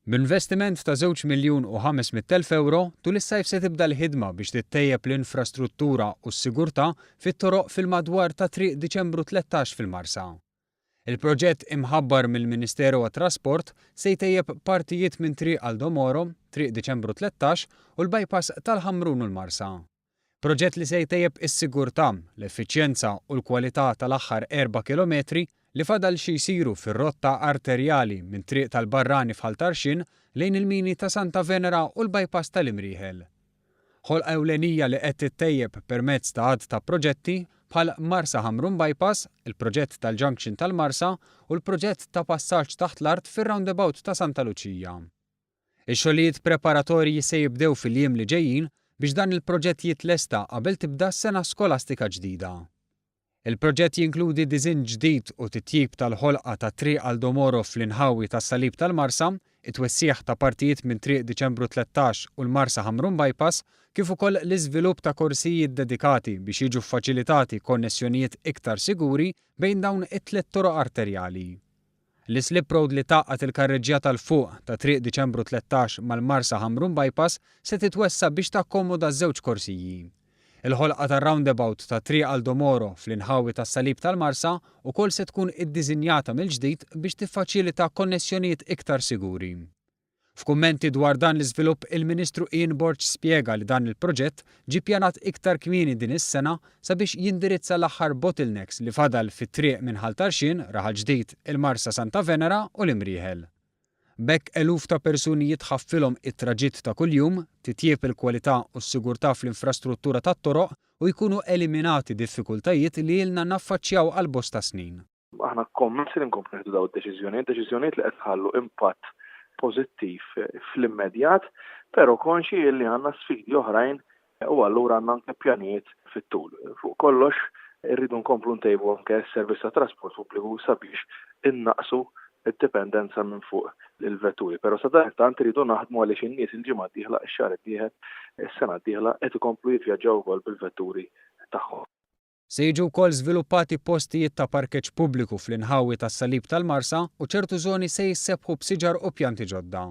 B'investiment ta' żewġ miljun u 500,000 ewro, tul is-sajf se tibda l-ħidma biex tittejjeb l-infrastruttura u s-sigurtà fit-toroq fil-madwar ta' Triq Diċembru 13 fil-Marsa. Il-proġett imħabbar mill-Ministeru għat-Trasport se jtejjeb partijiet minn Triq Aldo Moro, Triq Diċembru 13 u l-bypass tal-Ħamrun u l-Marsa. Proġett li se jtejjeb is-sigurtà, l-effiċjenza u l-kwalità tal-aħħar erba' kilometri li fadal xi jsiru fir-rotta arterjali minn Triq tal-Barrani f'Ħal Tarxien lejn il-mini ta' Santa Venera u l-bypass tal-Imrieħel. Ħolqa ewlenija li qed tittejjeb permezz ta' għadd ta' proġetti bħal Marsa Ħamrun Bypass, il-proġett tal-Junction tal-Marsa u l-proġett ta' passaġġ taħt l-art fir-roundabout ta' Santa Luċija. Ix-xogħlijiet preparatorji se jibdew fil-jiem li ġejjin biex dan il-proġett jitlesta qabel tibda s-sena skolastika ġdida. Il-proġett jinkludi diżinn ġdid u titjib tal-ħolqa ta' Triq Aldo Moro fl-inħawi tas-Salib tal-Marsa, it-twessigħ ta' partijiet minn Triq Diċembru 13 u l-Marsa Ħamrun Bypass, kif ukoll l-iżvilupp ta' korsiji ddedikati biex jiġu ffaċilitati konnessjonijiet iktar siguri bejn dawn it-tliet toroq arterjali. L-islip road li tgħaqqad il-karreġġjata 'l fuq ta' Triq Diċembru 13 mal-Marsa Ħamrun Bypass se titwessa' biex takkomoda żewġ korsiji. Il-ħolqa tar-roundabout ta' Triq Aldo Moro fl-inħawi tas-Salib tal-Marsa wkoll se tkun iddiżinjata mill-ġdid biex tiffaċilita konnessjonijiet iktar siguri. F'kummenti dwar dan l-iżvilupp, il-Ministru Ian Borg spjega li dan il-proġett ġie ppjanat iktar kmieni din is-sena sabiex jindirizza l-aħħar bottlenecks li fadal fit-triq minn Ħal Tarxien, Raħal Ġdid, il-Marsa Santa Venera u l-Imrieħel. B'hekk eluf ta' persuni jitħaffilhom it-traġitt ta' kuljum, titjieb il-kwalità u s-sigurtà fl-infrastruttura tat-toroq u jkunu eliminati diffikultajiet li ilna naffaċċjaw għal bosta snin. Aħna kommessi li nkomplu nieħdu dawn id-deċiżjonijiet, deċiżjonijiet li qed iħallu impatt pożittiv fl-immedjat, però konxji li għandna sfidi oħrajn u allura għandna anke pjanijiet fit-tul. Fuq kollox irridu nkomplu ntejbu anke s-servizz ta' trasport pubbliku sabiex innaqsu d-dipendenza minn fuq il-vetturi. Però sadanittant irridu naħdmu għaliex in-nies il-ġimgħa d-dieħla, ix-xahar id-dieħel, is-sena d-dieħla qed ikomplu jivvjaġġaw ukoll bil-vetturi tagħhom. Se jiġu wkoll żviluppati postijiet ta' parkeġġ pubbliku fl-inħawi tas-Salib tal-Marsa u ċertu żoni se jissebbħu b'siġar u pjanti ġodda.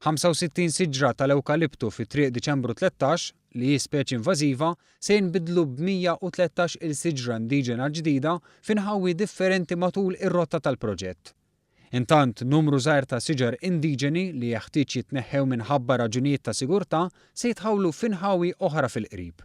65 siġra tal-ewkaliptu fi Triq Diċembru 13, li hi speċi invażiva, se jinbidlu b'113 il siġra indiġena ġdida f'inħawi differenti matul ir-rotta tal-proġett. Intant, numru żgħir ta' siġar indiġeni li jeħtieġ jitneħħew minħabba raġunijiet ta' sigurtà se jitħawlu f'inħawi oħra fil-qrib.